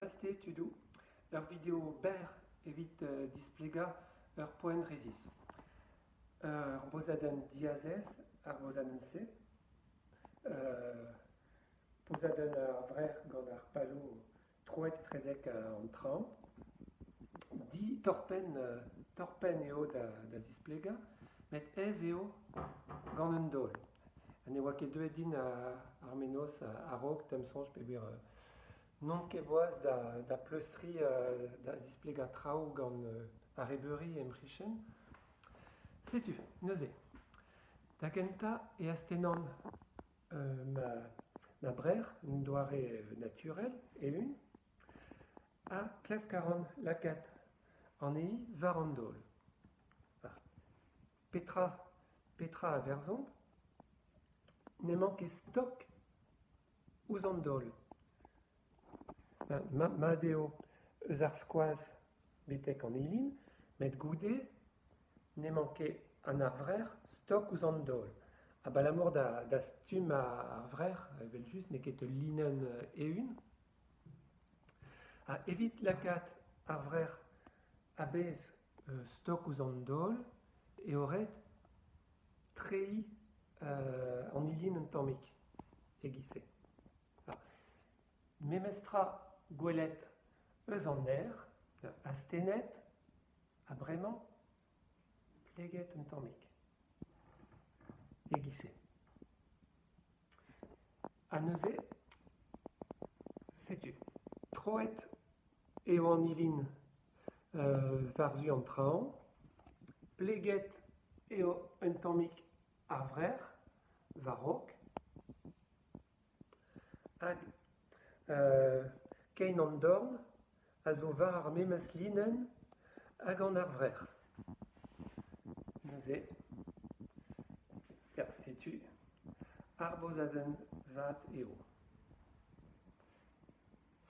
Te tudoù, ur video berr evit displegañ ur poent resis. Ur bozadenn diazez, ar bozadenn-se, pozadenn ar vrec'h gant ar paloù troet etrezek an traoñ. Di torr-penn torr-penn eo da zisplegañ, met aes eo gant un daol. Ha ne oa ket deuet din ar mennozh a-raok da'm soñj peogwir N'on ket boas da pleustriñ da zisplegañ traoù gant arrebeuri em c'hichen. Setu, neuze, da gentañ e astennan ma brec'h en doare naturel eeun ha klask a ran lakaat anezhi war an daol. Petra, petra a verzhomp? N'emañ ket stok ouzh an daol. Mat eo eus ar skoaz betek an ilin, met goude n'emañ ket an arvrec'h stok ouzh an daol. Abalamour da stumm ar vrec'h evel-just n'eo ket ul linenn eeun. Ha evit lakaat ar vrec'h a-bezh stok ouzh an daol eo ret treiñ an ilin un tammig e-giz-se. Memestra gwelet eus an aer, astennet ha bremañ pleget un tammig e-giz-se. Ha neuze, setu, troet eo an ilin war-zu an traoñ, pleget eo un tammig ar vrec'h war-raok hag kein an dorn a zo war ar memes linenn hag an arvrec'h. Neuze, ya, setu ar bozadenn vat eo.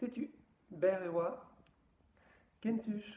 Setu, berr e oa. Kentuch.